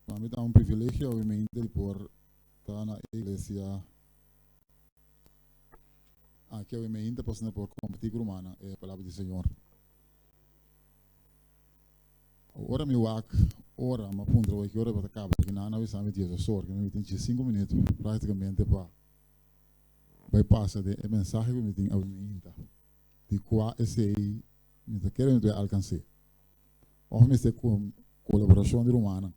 Pa mi ta un privilegio obviamente di por ta na e iglesia aki obviamente pa asina por comparti cu rumannan e palabra di Señor. Ora mi wak ora mi a puntra wak ki ora bo ta caba aki nan a bisa mi dies or, mi tin diescinco minuut practicamente pa bai pasa den e mensahe cu mi tin awe di cua esey mi ta kere mi ta alcans'e. Of mester ku kolaborashon di rumannan.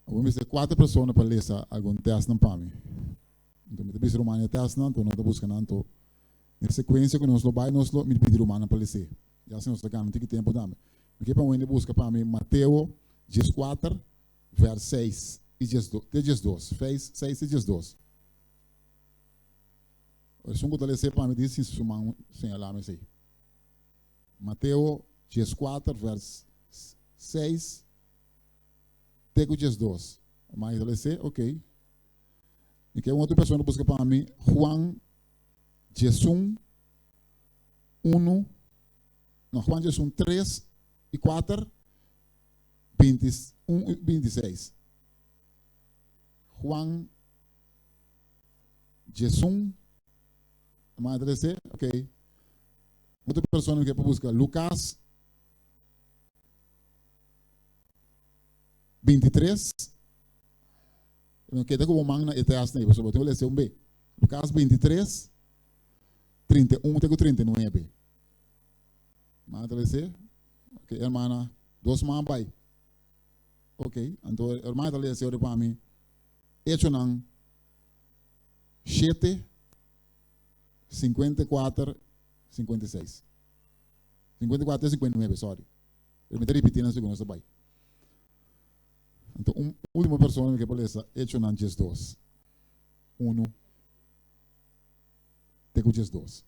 Awor mester kuater persona pa lesa algun tèstnan pa mi. Anto mi ta bisa rumannan e tèstnan, anto nan ta buska nan. Anto den sekuensia ku nos lo bai, nos lo mi pidi rumannan pa les'é. Ya si nos ta gana un tiki tempu tambe. Mi ke pa un hende buska pa mi Mateo dieskuater vèrs seis i diesdos te diesdos. Feis seis te diesdos. Esun ku ta les'é pa mi di si su man señalá mi esei. Mateo dieskuater vers seis te ku diesdos. Mai ta les'é? Ok. Mi ke un otro persona buska pa mi Juan diesun unu, no, Juan diesun tres i kuater, binti un i binti seis. Juan diesun, mai ta les'é? Ok. Otro persona ke por buska Lukas 23. No keda ku bo man na e tèst ei, pasobra bo tin ku lesa un be. Lukas 23, 31 te ku 39. Man ta lesa? Ok, hermana, dos man bai. Ok, anto hermana ta lesa ora pa mi Echonan 7. 54, 56. 54 te 59, sorry. Pero mi ta ripiti nan segun nos ta bai. Anto un ultimo persona mi ke por lesa Echonan 12. 1 te ku 12.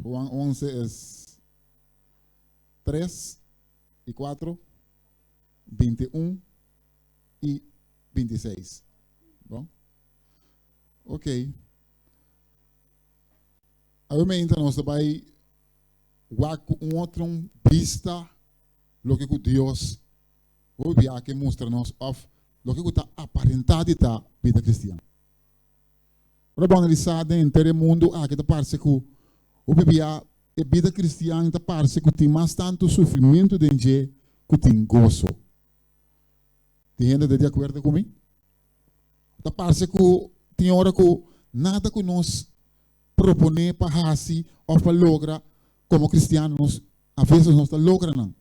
Juan 11 es 3 y 4, 21 y 26. Bon. Ok. Awe meinta nos ta bai wak ku un otro bista loke ku Dios hopi bia ke mustra nos of loke ku ta aparentá di ta bida kristian. Ora bo analisá den henter e mundu aki ta parse ku hopi bia e bida kristian ta parse ku tin mas tantu sufrimentu den dje ku tin goso. Tin hende ta di akuerdo ku mi? Ta parse ku tin ora ku nada ku nos proponé pa hasi òf pa logra komo kristiano nos a veces nos ta logra nan.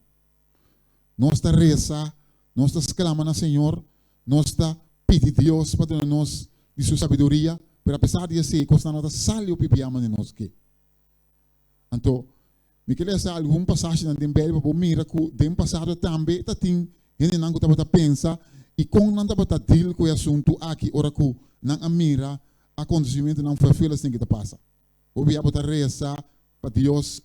Nos ta resa, nos ta sklama na Señor, nos ta pidi Dios pa duna nos di su sabiduria, pero apesar di esei kosnan no ta sali hopi bia manera nos ke. Anto, mi ke lesa algun pasashinan den Beibel pa bo mira ku den pasado tambe ta tin hendenan ku tabata pensa i kon nan tabata deal ku e asuntu aki ora ku nan a mira akontesimentunan ferfel asin ki ta pasa. Hopi bia bo ta resa pa Dios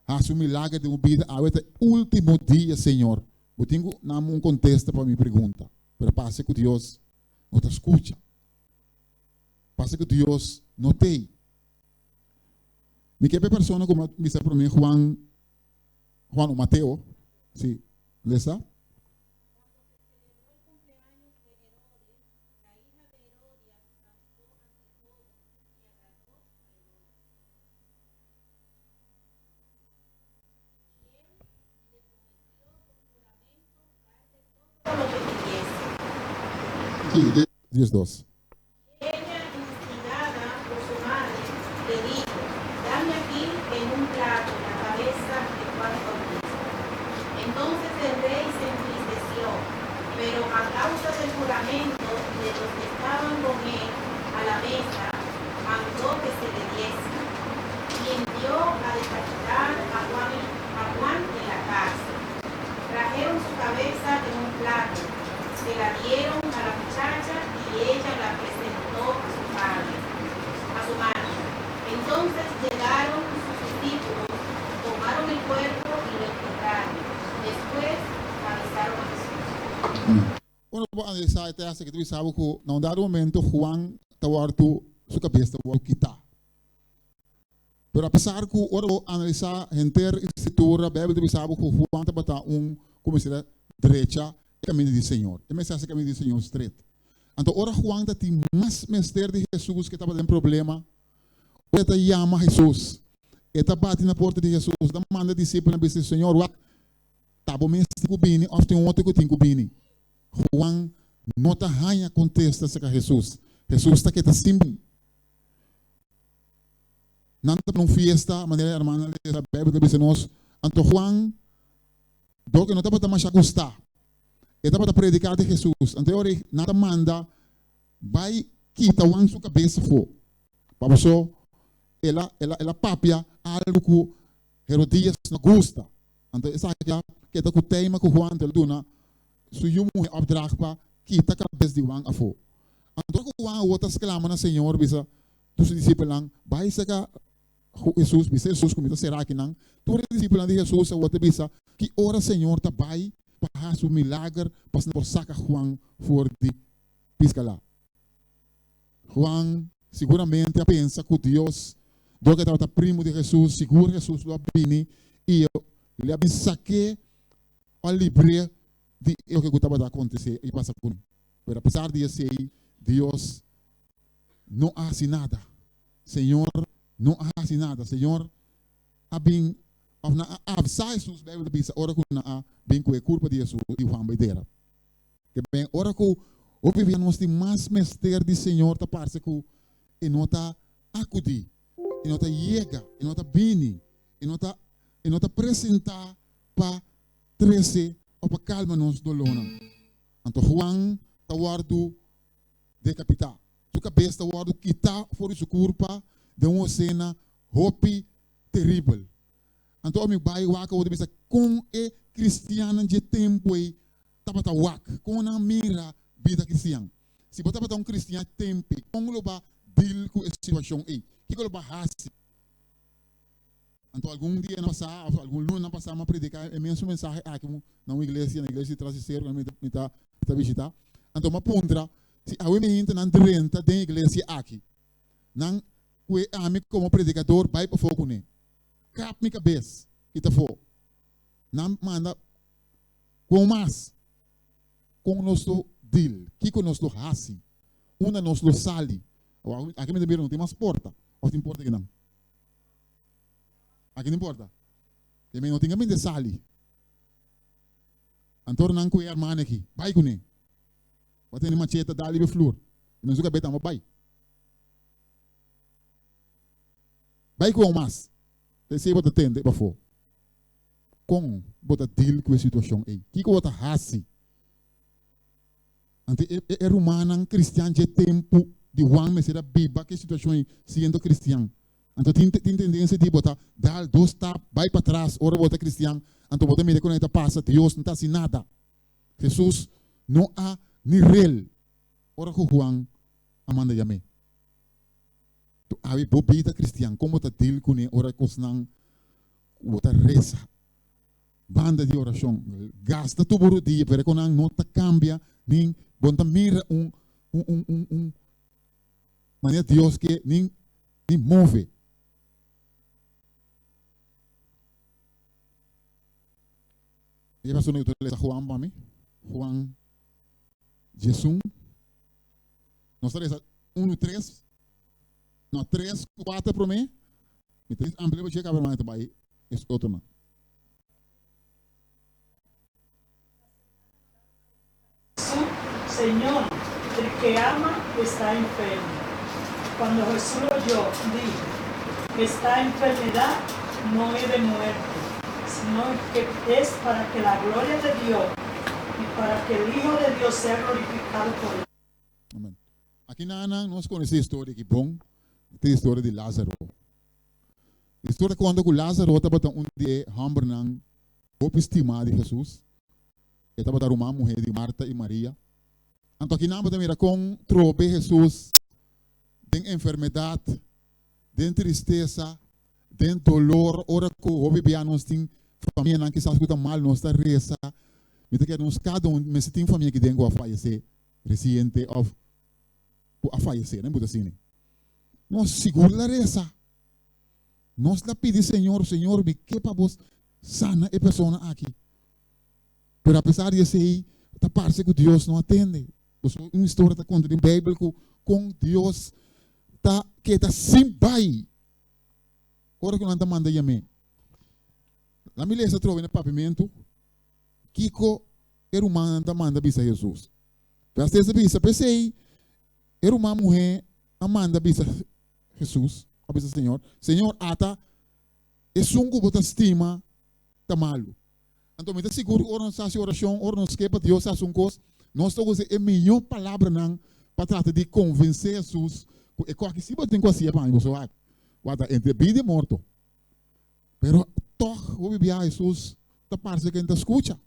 hasi un milager den bo bida, awe ta e ultimo dia, Señor, bo tin ku dam un kontesta pa mi pregunta. Pero parse ku Dios no ta skucha. Parse ku Dios no t'ei. Mi ke pa e persona ku mi a bisa promé Juan, Juan o Mateo, si, lesa. Sí, 12. Ella, instigada por su madre, le dijo, Dame aquí en un plato la cabeza de Juan Bautista. Entonces el rey se entristeció, pero a causa del juramento de los que estaban con él a la mesa, mandó que se le diese. Y envió a decapitar a Juan, a Juan en la cárcel. Trajeron su cabeza en un plato, se la dieron a la muchacha y ella la presentó a su padre, a su madre. Entonces llegaron sus discípulos, tomaron el cuerpo y lo enterraron. Después avisaron a Jesús. Ora bo analisá e tèst aki ta bisa bo ku na un dado momento Juan ta wòrdu su kabes ta wòrdu kitá. Pero apesar ku ora bo analisá henter e Skritura, Beibel ta bisa bo ku Juan tabata un ku mester a drecha e kaminda di Señor. E mester hasi e kaminda di Señor stret. Anto ora Juan ta tin mas mester di Hesus ku e tabata den problema, ora e ta yama Hesus, e ta bati na porta di Hesus, e ta manda disipelnan bisa, Señor, wak, ta bo mes tin ku bini òf tin un otro ku tin ku bini? Juan no ta haña kontesta serka Hesus. Hesus ta keda sin bini. Nan ta na un fiesta, manera e hermannan lesa Bijbel ta bisa nos. Anto Juan, dor ku e no tabata masha gustá, e tabata prediká di Hesus. Anto e ora ei nan ta manda bai kita Juan su kabes afó, pasobra el a el a papia algu ku Herodías no gusta. Anto esaki a keda ku teima ku Juan, anto el a duna su yu muhé opdracht pa kita kabes di Juan afó. Anto ora ku Juan awor ta sklama na Señor, bisa tur su disipelnan, Bai saka Hesus, bisa Hesus ku mi ta sera akinan. Tur e disipelnan di Hesus awor ta bisa, Ki ora Señor ta bai pa hasi un milager pa asina por saka Juan for di piskala? Juan siguramente a pensa ku Dios, dor ku e tabata primu di Hesus, sigur Hesus lo a bini i lo a bin sak'é o libr'é di e loke ku tabata akontesé i pasa kuné. Pero apesar di esei, Dios no a hasi nada. Señor no a hasi nada. Señor a bin, òf nan a avisá Hesus, Beibel ta bisa, ora ku nan a bin ku e kurpa di Hesus di Juan bai tera. Ke ben, ora ku hopi bia nos tin mas mester di Señor ta parse ku e no ta akudí, e no ta yega, e no ta bini, e no ta e no ta presentá pa trese òf pa kalma nos dolónan. Anto Juan ta wòrdu dekapitá. Su kabes ta wòrdu kitá for di su kurpa den un esena hopi teribel. Anto ora mi bai wak awor ta bisa kon e kristiannan dje tempu ei tabata wak, kon nan mira bida kristian. Si bo tabata un kristian e tempu ei, kon lo ba dil ku e situashon ei? Kiko lo ba hasi? Anto algun dianan pasá òf algun lunanan pasá mi a prediká e mesun mensahe aki na un iglesia, na iglesia di tras di seru ku mi ta bishitá. Anto mi a puntra si awe mi hintenan drenta den iglesia aki, nan ku e ami komo predikador bai pafó kuné, kap mi kabes kita afó. Nan manda kon mas? Kon nos lo dil? Kiko nos lo hasi? Unda nos lo sali? Aki mi ta mira no tin mas porta, òf tin porta akinan? Aki no importa. Te men no tin caminda sali. Anto nan cu e hermana aki, bai cu ne. Bo tene machete dal riba e flur. E men su cabeta amba bai. Bai cu mas. Te esey bo ta tende pafo. Con bo ta deal cu e situacion ey? Kico bo ta haci? Anto e e rumannan cristian dje tempu di Juan mester a biba cu e situacion ey siendo cristian. Anto tin tin tendensia di bo ta dal dos stap bai patras ora bo ta cristian, anto bo ta mira con e ta pasa, Dios no ta haci nada. Jesus no a ni rel ora cu Juan a manda yam'é. To awe bo bida cristian, con bo ta deal cune ora e cosnan cu bo ta reza banda di oracion, gasta tur bo rodia, pero e conan no ta cambia nin bo no ta mira un un un un un manera Dios ke nin nin move. E persona ku ta lesa Juan pa mi, Juan 11. Nos ta lesa 1, 3, no 3, 4 promé. Mi ta amplia pa cheka, pero ta bai es otronan. Jesús, Señor, el que ama está enfermo. Cuando Jesús lo oyó, dijo, Esta enfermedad no es de muerte, sino que es para que la gloria de Dios y para que el Hijo de Dios sea glorificado por ella. Amen. Aki nan nos conoce historia aki bon, ta e historia di Lázaro. E historia ta conta cu Lázaro tabata un di e hombernan hopi stima di Jesus. E tabata ruman muhé di Marta i Maria. Anto akinan bo ta mira kon trobe Hesus den enfermedat, den tristesa, den dolor, ora ku hopi bia nos tin famianan kisas ku ta mal, nos ta resa. Mi ta kere nos kada un mester tin famia aki den ku a fayesé resiente òf ku a fayesé, nan bo ta asina. Nos sigur la resa. Nos ta pidi Señor, Señor, mi ke pa bo sana e persona aki. Pero apesar di esei, ta parse ku Dios no a tende. Pasobra un historia ta konta den Beibel ku kon Dios ta keda sin bai ora ku nan ta manda yam'é. Laat mi lesa atrobe na papiamentu kiko e rumannan ta manda bisa Hesus. Vers tres ta bisa, P'esei e ruman muhé a manda bisa Hesus, a bisa Señor, Señor, ata esun ku bo ta stima ta malu. Anto mi ta sigur ku ora nos hasi orashon, ora nos ke pa Dios hasi un kos, nos ta usa e mihó palabranan pa trata di konvensé Hesus ku e kos aki si bo tin ku hasié pa mi, boso wak, wak ta entre bida i morto. Pero tòg hopi biaha Hesus ta parse ku e no ta skucha.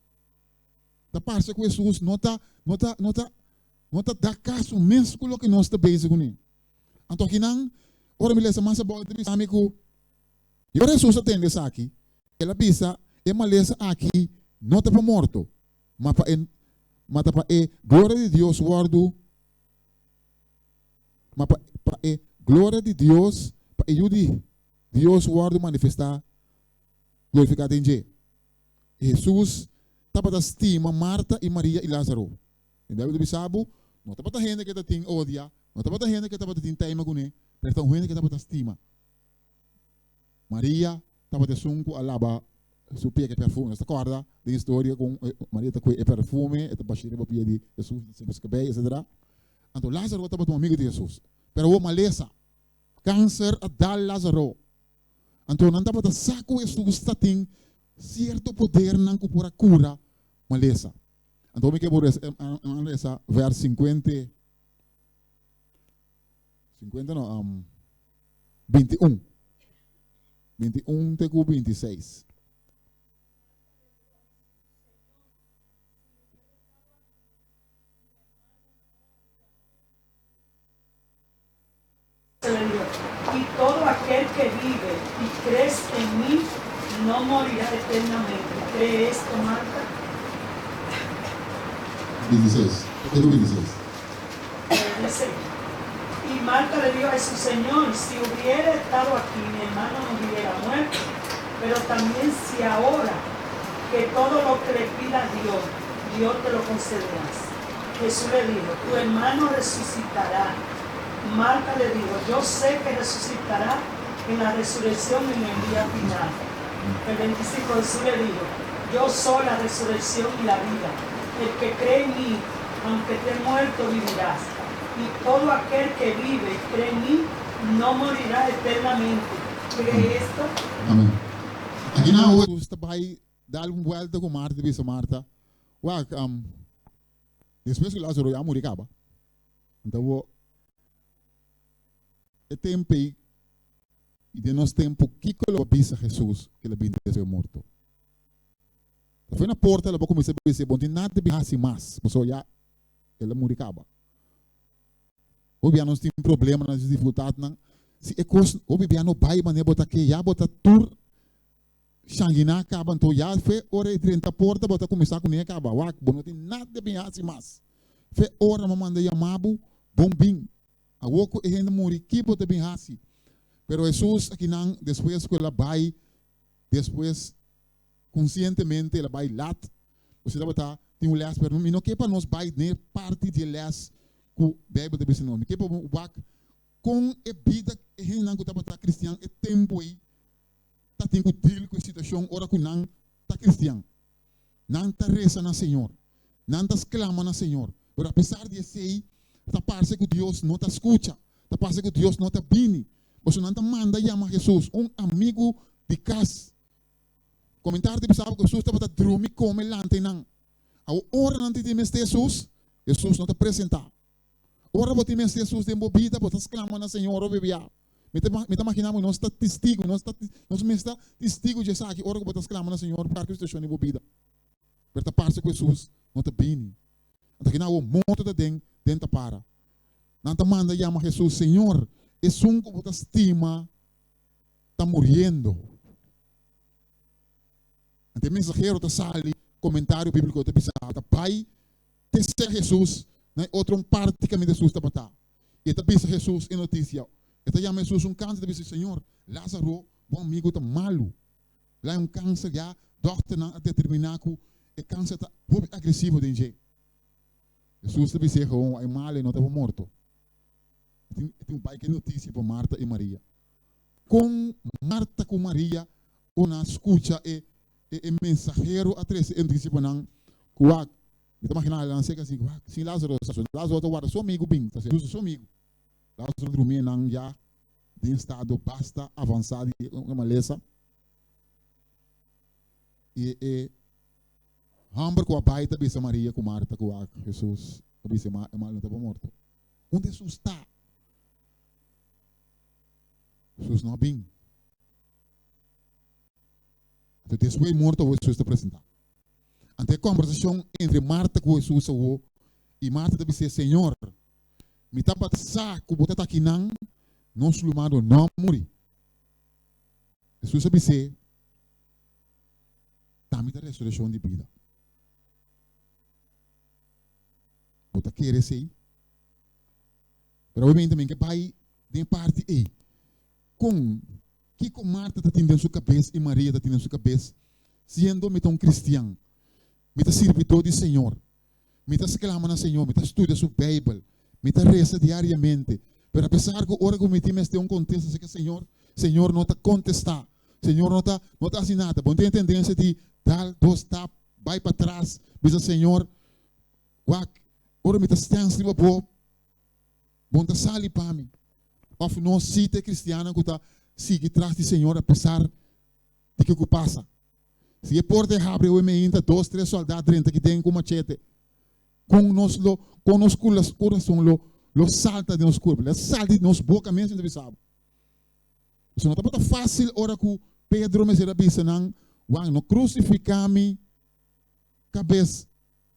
Ta parse ku Hesus no ta, no ta, no ta, no ta da kaso mes ku loke nos ta bezig kuné. Anto akinan, ora mi lesa mas abou, e ta bisa mi ku i ora Hesus a tende esaki, el a bisa, E malesa aki no ta pa morto, ma pa e, ma ta pa e gloria di Dios wòrdu, ma pa, pa e gloria di Dios, pa e Yu di Dios wòrdu manifestá, glorifiká den dje. Hesus tabata stima Marta i Maria i Lázaro. E Bijbel ta bisa bo, no tabata hende ke ta tin odia, no tabata hende ke tabata tin teima kuné, pero ta un hende ke tabata stima. Maria tabata esun ku a laba su pia ku e perfume. Nos ta kòrda den historia kon Maria ta kue e perfume, e ta bash'é riba pia di Hesus, seka su kabei, etsetera. Anto Lázaro tabata un amigu di Hesus, pero awor malesa, kanser a dal Lázaro. Anto nan tabata sa ku Hesus ta tin sierto podernan ku por a kura malesa. Anto mi ke bo resa, nan resa vers 50, 50 no, um, 21. 21 te ku 26. Se le dijo, Y todo aquel que vive y crees en mí, no morirá eternamente. Cree esto, Marta? 26. Te ku 26. Dice, Y Marta le dijo a Jesús, Señor, si hubiera estado aquí, mi hermano no hubiera muerto. Pero también si ahora que todo lo que le pida a Dios, Dios te lo concederá. Jesús le dijo, Tu hermano resucitará. Marta le dijo, Yo sé que resucitará en la resurrección en el día final. El 25 Jesús le dijo, Yo soy la resurrección y la vida. El que cree en mí, aunque esté muerto, vivirá. Y todo aquel que vive y cree en mí, no morirá eternamente. Cree esto? Amén. Aki nan Jesús ta bai dal un buelta ku Marta i bisa Marta, Wak, despues ku Lázaro ya muri kaba, Anto bo e tempu ei i den nos tempu kiko lo bisa Hesus ku el a bini despues morto? Ta foi na porta lo bo kuminsá bisa bo no tin nada di hasi mas pasobra ya el a muri kaba. Hopi bia nos tin problemanan, nos tin difikultatnan, si e kos hopi bia no bai manera bo ta ke ya bo ta tur shanginá kaba anto ya fe ora e drenta porta bo ta kuminsá kuné kaba wak bo no tin nada di hasi mas. Fe ora bo manda yama bo, bon bin. Awor ku e hende muri, ki bo ta bin hasi? Pero Hesus akinan, despues ku el a bai, despues konsientemente el a bai lat, bo si tabata tin un lès, pero mi no ke pa nos bai n'e parti di e lès ku Beibel ta bisa nos. Mi ke pa bo wak kon e bida e hendenan ku tabata kristian e tempu ei ta tin ku deal ku e situashon ora ku nan ta kristian. Nan ta resa na Señor. Nan ta sklama na Señor. Pero apesar di esei, ta parse ku Dios no ta skucha. Ta parse ku Dios no ta bini. Pasobra nan ta manda yama Hesus, un amigu di kas. Komentar ta bisa ku Hesus tabata drumi, kome, lanta i nan. Awor, ora nan tin mester Hesus, Hesus no ta presentá. Ora bo tin mester Hesus den bo bida, bo ta sklama na Señor, o bebia. Mi ta mi ta magina bo nos ta testigo, nos ta nos mes ta testigo di esaki ora ku bo ta sklama na Señor pa kualke situashon den bo bida. Pero ta parse ku Hesus no ta bini. Anto kina awor morto ta den den ta para. Nan ta manda yama Hesus, Señor, esun ku bo ta stima ta muriendo. Anto e mensahero ta sali komentario bíbliko ta bisa ta bai te serka Hesus na e otro un parti kaminda Hesus tabata. I e ta bisa Hesus e notisia. E ta yama Hesus un kant i ta bisa, Señor, Lázaro. Bo amigu ta malu. El a un kanser ya dòkternan a determiná ku e kanser ta hopi agresivo den dje. Hesus ta bis'é gewoon e malu e no ta pa morto. E tin e tin un bai ke notisia pa Marta i Maria. Kon Marta ku Maria ora nan a skucha e e e mensahero a trese e notisia pa nan ku wak mi ta maginá nan seka si wak sin Lázaro sa Lázaro ta warda su amigu bin ta Hesus su amigu. Lázaro drumí nan ya den estado basta avansá di e malesa. I e hòmber ku a bai ta bisa Maria ku Marta ku wak Hesus a bisa e mal no tabata morto. Unda Hesus ta? Hesus no a bin. Anto despues di morto awor Hesus ta presentá. Anto e kòmbersashon entre Marta ku Hesus awor i Marta ta bis'é, Señor, mi tabata sa ku bo ta ta akinan, nos lumado no a muri. Hesus a bis'é, Ta mi ta resurekshon di bida. Bo ta kere esei? Pero obviamente mi ke bai den e parti ei. Kon, kiko Marta ta tin den su kabes i Maria ta tin den su kabes, siendo mi ta un kristian, mi ta sirbidó di Señor, mi ta sklama na Señor, mi ta studia su Beibel, mi ta resa diariamente, pero apesar ku ora ku mi tin mester un kontesta aserka Señor, Señor no ta kontestá, Señor no ta no ta hasi nada. Bo no tin e tendensia di dal dos stap bai patras, bisa Señor, wak, ora mi ta stèns riba bo, bo no ta sali pa mi. Òf nos si ta e kristiannan ku ta sigui tras di Señor apesar di ke ku pasa. Si e porta e habri awe meinta, dos tres sòldat drenta aki den ku machete. Kon nos lo, kon nos kurason lo lo salta den nos kurpa? Lo salta di nos boka mes mi ta bisa bo. Pasobra no tabata fásil ora ku Pedro mester a bisa nan, Wak, no krusifiká mi kabes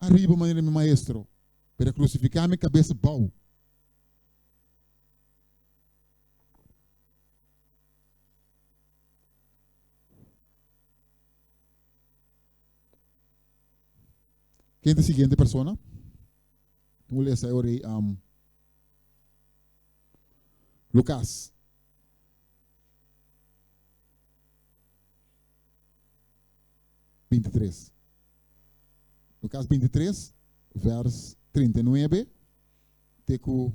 ariba manera mi maestro, pero krusifiká mi kabes abou. Ken ta e siguiente persona? Nos lesa e ora ei um, Lucas. 23. Lucas 23, vers 39 te ku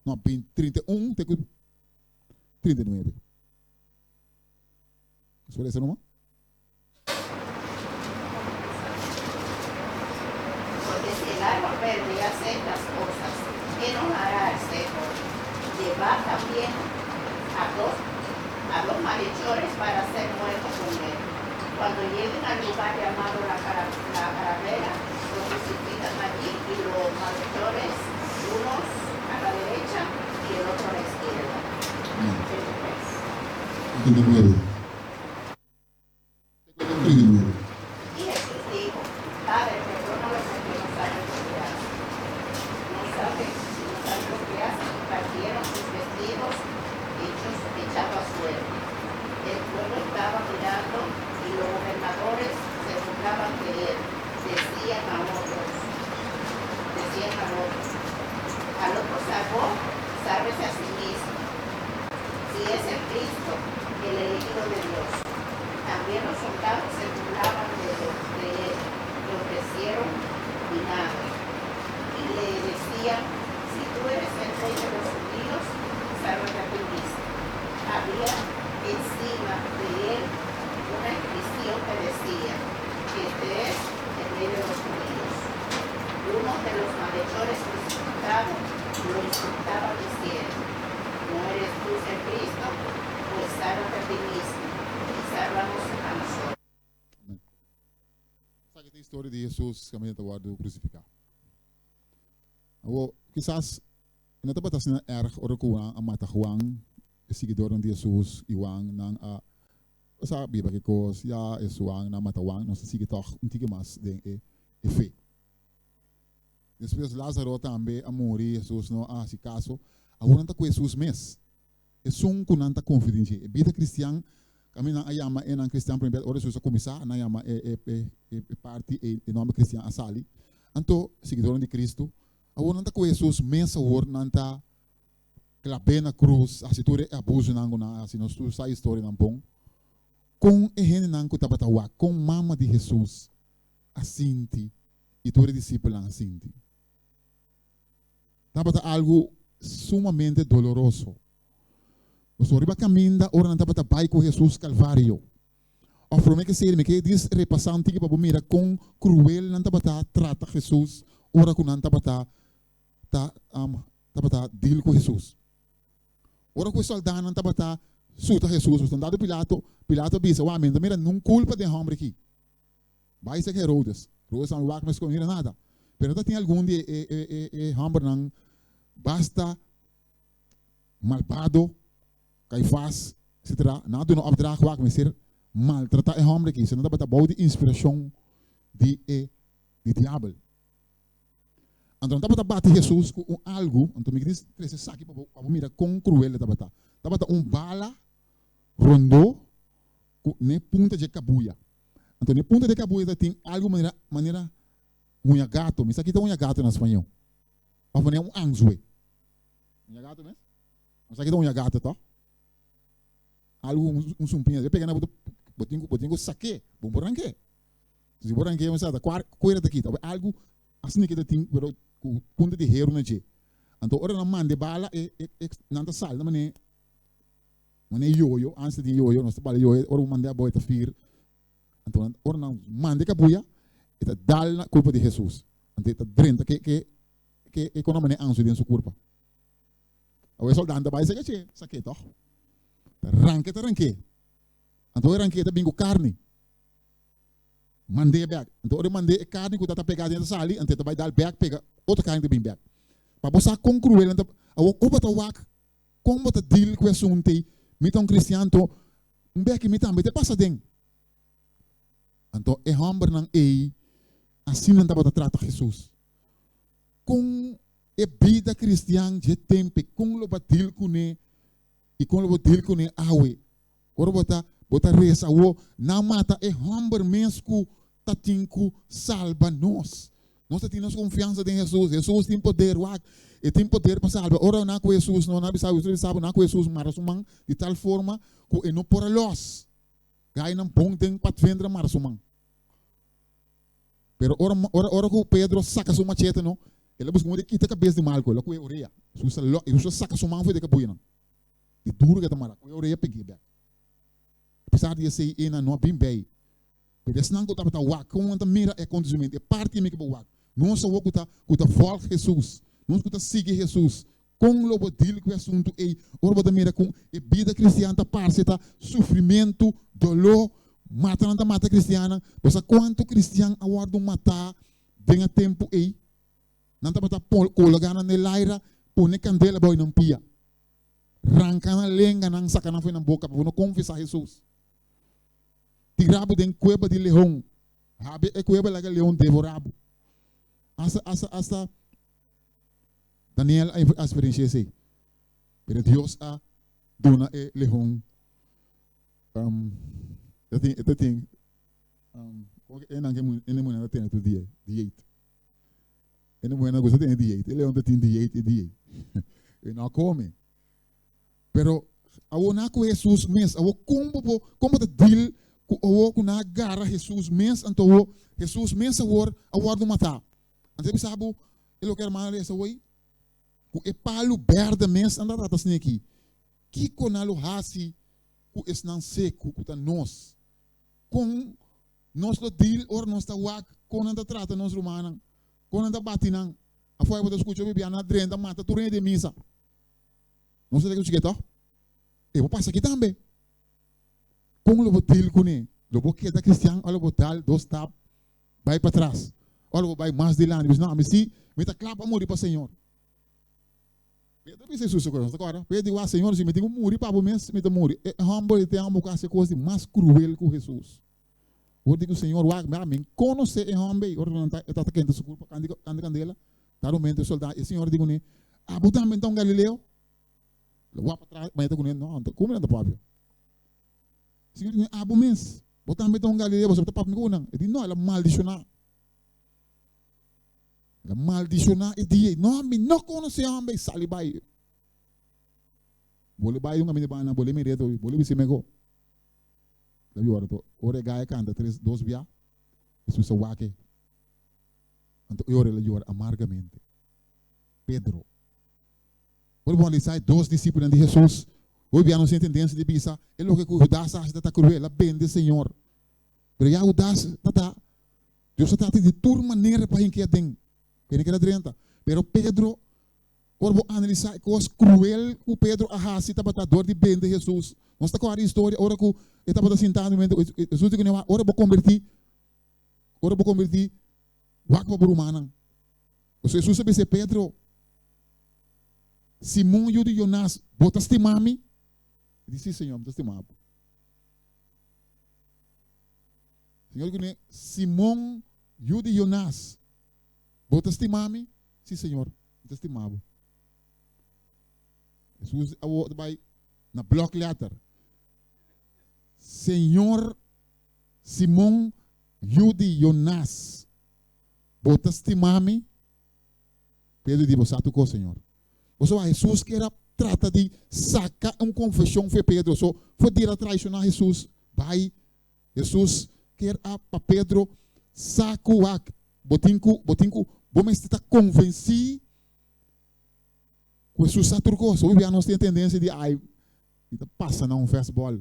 no, 31 te ku 39. Nos por lesa numa? Porque si el árbol verde hace estas cosas, ¿qué no hará el seco? Llevad también a dos, a dos malhechores para ser muertos con él. Cuando lleguen al lugar llamado la, cara, la calavera, lo crucifican allí y los malhechores, unos a la derecha y el otro a la izquierda. 39. Y Jesús dijo, Padre, perdónalos porque no saben lo que hacen. No saben, no saben lo que hacen. Y partieron sus vestidos hechos, echando a suerte. El pueblo estaba mirando y los gobernadores se burlaban de él. Decían a otros, decían al otro, al otro salvó, sálvese a sí mismo. Si es el Cristo, el elegido de Dios. También los soldados se burlaban de, de él, le ofrecieron vinagre y le decían, si tú eres el rey de los judíos, sálvate a ti mismo. Había encima de él una inscripción que decía, este es el rey de los judíos. Uno de los malhechores crucificados lo insultaba diciendo, ¿no eres tú el Cristo? Pues sálvate a ti mismo y sálvanos a nosotros. Amen. Esaki ta e historia di Hesus kaminda ta wòrdu krusifiká. Awor, kisas e no tabata asina erg ora ku nan a mata Juan, e siguidornan di Hesus i Juan, nan a sa biba ki kos, ya es Juan, nan a mata Juan, nos ta sigui tòg un tiki mas den e e fe. Despues Lázaro tambe a muri, Hesus no a hasi kaso. Awor nan ta ku Hesus mes, esun ku nan ta konfia den dje. E bida kristian, kaminda nan a yama e nan kristian promé bes, ora Hesus a kuminsá, nan yama e e e parti ei e nòmber kristian a sali. Anto, siguidornan di Kristu, awor nan ta ku Hesus mes, awor nan ta. klab'é na krus, hasi tur e abusunan ku nan a hasi, nos tur sa e historianan bon. Kon e hendenan ku tabata wak, kon mama di Hesus a sinti i tur e disipelnan a sinti? Tabata algu sumamente doloroso. Pasobra riba kaminda ora nan tabata bai ku Hesus Kalvario, òf promé ke seri mi ke dis repasá un tiki pa bo mira kon kruel nan tabata trata Hesus ora ku nan tabata ta tabata dil ku Hesus. Ora ku e sòldánan tabata suta Hesus, pasobra dado Pilato, Pilato a bisa, Wak, mi no ta mira ningun kulpa den e hòmber aki. Bai serka Herodes. Herodes tambe wak meskos, no mira nada. Pero ta tin algun di e e e hòmbernan basta malbado, Kaifas, etcetera, nan a duna opdracht, wak, mester maltratá e hòmber aki. So nan tabata bou di inspirashon di e di diabel. Anto nan tabata bati Hesus ku un algu, anto mi kier trese esaki pa bo pa bo mira kon kruel e tabata. Tabata un bala rondó ku n'e punta dje kabuya. Anto n'e punta dje kabuya ta tin algu manera manera uña gato, mi sa kita uña gato na spañó, òf manera un anzue. Uña gato mes? No sa kita uña gato tòg? Algu un un sumpiña, e pega na bo bo tin ku bo tin ku sak'é, bo no por rank'é. Si bo rank'é bo sa ta kua kuera ta kita, algu asina ke ta tin pero ku punta di heru na dje. Anto ora nan manda e bala e e nan ta sal na manera manera yoyo, antes ta tin yoyo, nos ta bala yoyo ora bo manda abou e ta fir. Anto nan ora nan manda e kabuya e ta dal na kurpa di Hesus. Anto e ta drenta ke ke ke e kono manera ansu den su kurpa. Awor e soldanan ta bai saka dje, sak'é tòg. Ta ranka e ta rank'é. Anto e rank'é ta bin ku karni. Mand'é bèk. Anto ora e mand'é e karni ku ta ta pegá den ta sali, anto e ta bai dal bèk pega otro karni ta bin bèk. Pa bo sa kon kruel nan ta, awor ku bo ta wak kon bo ta deal ku e asuntu ei, mi ta un kristian anto un bèki mi tambe ta pasa den. Anto e hòmbernan ei asina nan tabata trata Hesus. Kon e bida kristian dje tempu ei, kon lo bo a deal kuné i kon lo bo deal kuné awe? Ora bo ta bo ta resa awo, nan mata e hòmber mes ku ta tin ku salba nos. Nos ta tin nos konfiansa den Hesus. Hesus tin poder, wak, e tin poder pa salba. Ora nan ku Hesus no, nan bisa, Hesus bisa bo, nan ku Hesus mara su man di tal forma ku e no por a lòs. Gainan bon den patvendra mara su man. Pero ora ora ora ku Pedro saka su machete no, el a buska modo di kita kabes di Malko, el a kohe orea. Hesus a lò, Hesus a saka su man for di e kabuyanan. Di duru ke ta mara ku e orea peg'é bèk. Apesar di esei e nan no a bin bei. Pero esnan ku tabata wak, kon nan ta mira e akontesimentu, e parti mi ke bo wak. Nos awor ku ta ku ta vòlg Hesus, nos ku ta sigui Hesus, kon lo bo dil ku e asuntu ei ora bo ta mira kon e bida kristian ta parse ta sufrimentu, doló, mata nan ta mata kristiannan. Bo sa kuantu kristian a wòrdu matá den e tempu ei? Nan tabata kologá nan den laira, pone kandela bou nan pia. Ranka nan lenganan, saka nan for nan boka pa bo no konfesá Hesus. Tira bo den kueba di leon, habri e kueba laga leon devorá bo. Asta, asta, asta Daniel a eksperensiá esei. Pero Dios a duna e leon, um, e tin, e tin, um, e nan ke e munan ta tene tur dia, dieet. E muhernan gusta tene dieet, e leon ta tin dieet e dia. E no a come. Pero awor nan a coge Jesus mes, awor con bo por, con bo ta deal cu awor cu nan a gara Jesus mes, anto awor Jesus mes awor a wordo mata. Anto e bisa bo, e loke hermano a lesa awor, cu e palu berde mes nan ta trata asina aki. Kico nan lo haci cu esnan seco cu ta nos? Con Nos lo deal ora nos ta wak kon nan ta trata nos rumannan, kon nan ta bati nan. Afuera bo ta skucha bibia nan a drenta mata tur hende den misa. Nos ta teken chike tòg? E por pasa aki tambe. Kon lo bo deal kuné? Lo bo keda kristian òf lo bo dal dos stap bai patras? Òf lo bo bai mas dilanti? Bo bisa, no, ami si mi ta kla pa muri pa Señor. Pedro bisa Hesus su kos, ta Pedro di, Wak, Señor, si mi tin ku muri pa bo mes, mi ta muri. E hòmber di tempu ku hasi kos di mas kruel ku Hesus. Ora di ku Señor, wak, mi a konosé e hòmber ei. Ora ku nan ta, e tabata kenta su kurpa kant di kandela, ta momento e soldá, e Señor di kuné, Abo tambe ta un galileo? El a wak patras, ma e ta kuné, No, komo nan ta papia? Señor di kuné, Abo mes, bo tambe ta un galileo, bo ta papia mi ku nan. E di, No, el a maldishoná. El a maldishoná e dia ei. No, mi no konosé e hòmber ei, sali bai. Bo lo bai un kaminda banda, bo lo mir'é tobi, bo lo bis'é mehó. El a yora to. Ora e gai a kanta tres, dos bia, Hesus a wak e. Anto e ora el a yora amargamente. Pedro. Ora bo analisá e dos disipelnan di Hesus, hopi bia nos tin e tendensia di bisa, e loke ku Hudas a hasi ta ta kruel, el a bende Señor. Pero ya Hudas ta ta, Dios a trata di tur manera pa hink'é aden, pa e no keda drenta. Pero Pedro, ora bo analisá e kos kruel ku Pedro a hasi tabata dor di bende Hesus. Nos ta kòrda e historia ora ku e tabata sintá na momento, Hesus di kuné, Ora bo kombertí, ora bo kombertí, wak pa bo rumannan. Pasobra Hesus a bis'é, Pedro, Simon yu di Jonas, bo ta stima mi? E di, Sí, Señor, mi ta stima bo. Señor di kuné, Simon yu di Jonas, bo ta stima mi? Sí, Señor, mi ta stima bo. Hesus awor ta bai na blòkletter, Señor, Simon yu di Jonas, Bo ta stima mi? Pedro di, Bo sa tur kos, Señor. Bo sa wak Hesus kier a trata di saka un konfeshon for Pedro. So, for di el a traishoná Hesus, bai. Hesus kier a pa Pedro sa ku wak, bo tin ku, bo tin ku, bo mester ta konvensí ku Hesus sa tur kos. Hopi bia nos tin e tendensia di, ai, mi ta pasa na un fèstbòl,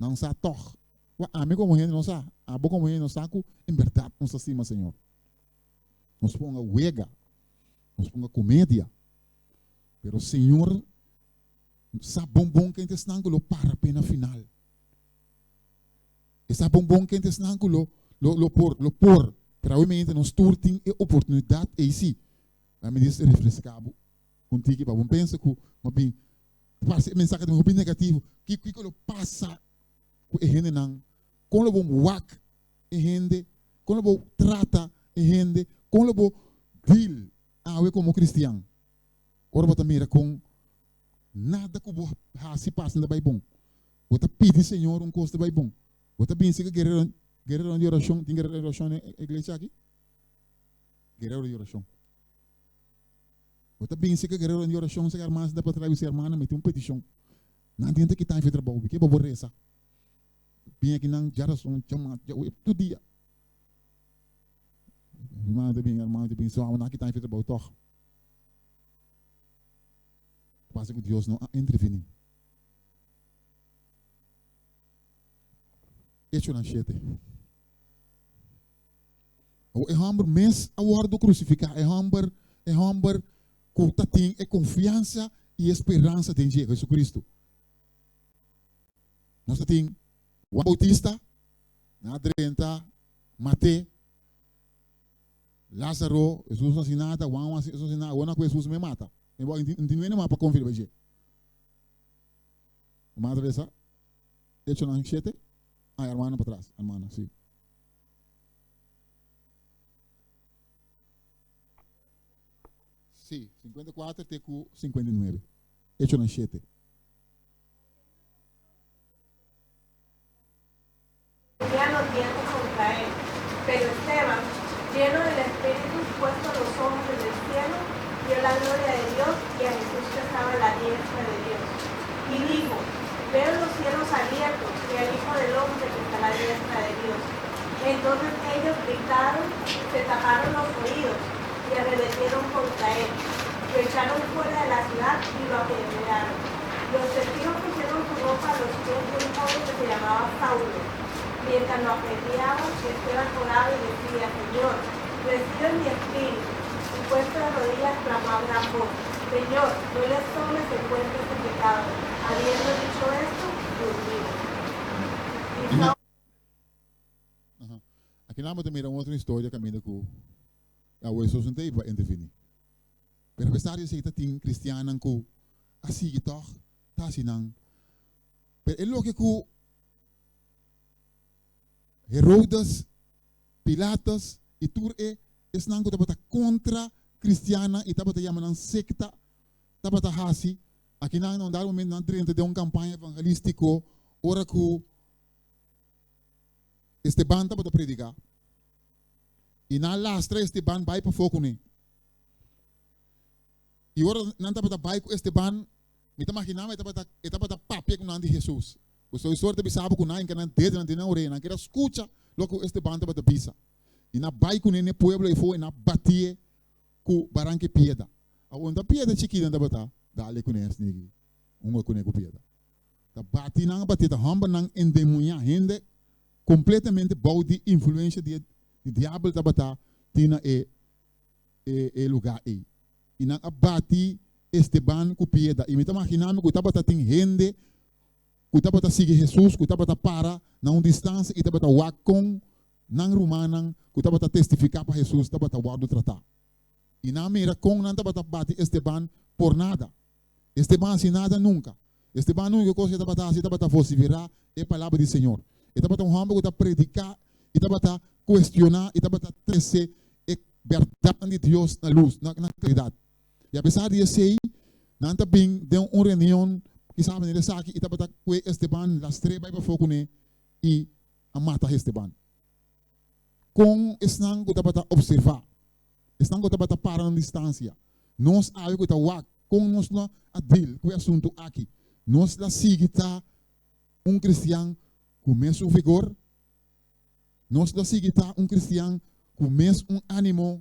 nan sa tòg. Wak, ami komo hende no sa, abo komo hende no sa ku en bèrdat nos ta stima Señor. Nos ponga wega, nos ponga komedia, pero Señor sa bon bon ken ta esnan ku lo para p'e na final. E sa bon bon ken ta esnan ku lo lo lo por lo por, pero awe nos tur tin e oportunidat ei si. Laat mi dis refreská bo un tiki pa bo pensa ku bo bin parse e mensahe ta hopi negativo. Kiko lo pasa ku e hendenan? Kon lo bo wak e hende? Kon lo bo trata e hende? Kon lo bo deal awe komo kristian ora bo ta mira kon nada ku bo hasi pasa no ta bai bon? Bo ta pidi Señor un kos ta bai bon. Bo ta binse ku guerero guereronan di orashon, tin guerero di orashon den e iglesia aki? Guerero di orashon. Bo ta binse ku guerero di orashon, si hermana sinta patras bisa hermana mi tin un petishon. Nan tin ta kita mi for trabou, mi ke pa bo resa. Bin aki nan djarason, djamars, djawe, tur dia. Hermana ta bin, hermano ta bin, so nan a kita mi for trabou tog. Pasa ku Dios no a interveni. Echonan shete. Awor e hòmber mes a wòrdu krusifiká, e hòmber, e hòmber ku ta tin e konfiansa i e speransa den dje, Jesucristo. Nos ta tin Juan Bautista, nan a drenta mat'é, Lázaro, Hesus no hasi nada, Juan no hasi nada, awor nan ku Hesus me mata. No tin hende mas pa konfia riba dje. Hermana Teresa, Echonan shete, ah, hermana patras, hermana, si. Sí, 54 te ku 59. Echonan shete. Tenían los dientes contra él. Pero Esteban, lleno del Espíritu, puesto los ojos en el cielo, vio la gloria de Dios y a Jesús que estaba a la diestra de Dios. Y dijo, Veo los cielos abiertos y al Hijo del Hombre que está a la diestra de Dios. Entonces ellos gritaron, se taparon los oídos y arremetieron contra él. Lo echaron fuera de la ciudad y lo apedrearon. Los testigos pusieron su ropa a los pies de un joven que se llamaba Saulo. Mientras lo apedreaban, Esteban oraba y decía, Señor, recibe mi espíritu. Y puesto de rodillas clamó a gran voz, Señor, no les tomes en cuenta este pecado. Habiendo dicho esto, durmió. Y Saulo Aki nan bo ta mira un otro historia kaminda ku Yahweh Hesus no ta ei pa intervení. Pero apesar di esei ta tin kristiannan ku a sigui tòg ta hasi nan. Pero e loke ku Herodes, Pilatus i tur e esnan ku tabata kontra kristiannan i tabata yama nan sekta tabata hasi, akinan na un dado momento nan drenta den un kampaña evangelístiko ora ku Esteban tabata prediká i nan a lastra Esteban bai pafó kuné. I ora nan tabata bai ku Esteban. Mi ta imaginá mi e tabata e tabata papia ku nan di Hesus. Ku sowieso ta bisa bo ku nan hinka nan dedonan den nan oreya, nan kier a skucha loke ku Esteban tabata bisa. I nan bai kuné n'e pueblo efo i nan batié ku baranka e pieda. Awor no ta pieda chikí nan tabata dale kuné esniki, hunga kuné ku pieda. Ta bati nan a batié, ta hòmbernan endemoniá, hende kompletamente bou di influensha di e di diabel tabata tin na e e e lugá ei. I nan a bati Esteban ku pieda. I mi ta maginá mi ku tabata tin hende ku tabata sigui Hesus, ku tabata para na un distansia i tabata wak kon nan rumannan ku tabata testifiká pa Hesus tabata wòrdu tratá. I nan a mira kon nan tabata bati Esteban por nada. Esteban a hasi nada nunka. Esteban úniko kos ku e tabata hasi tabata vosiferá e palabra di Señor. E tabata un hòmber ku ta prediká i tabata kuestioná i tabata trese e bèrdatnan di Dios na lus, na klaridat. I apesar di esei, nan ta bin den un reunion, kisas manera esaki, i tabata kue Esteban lastr'é bai pafó kuné i a mata Esteban. Kon esnan ku tabata opservá, esnan ku tabata para na un distansia, nos awe ku ta wak kon nos lo a deal ku e asuntu aki? Nos la sigui ta un kristian ku mesun vigor? Nos lo sigui ta un kristian ku mes un ánimo?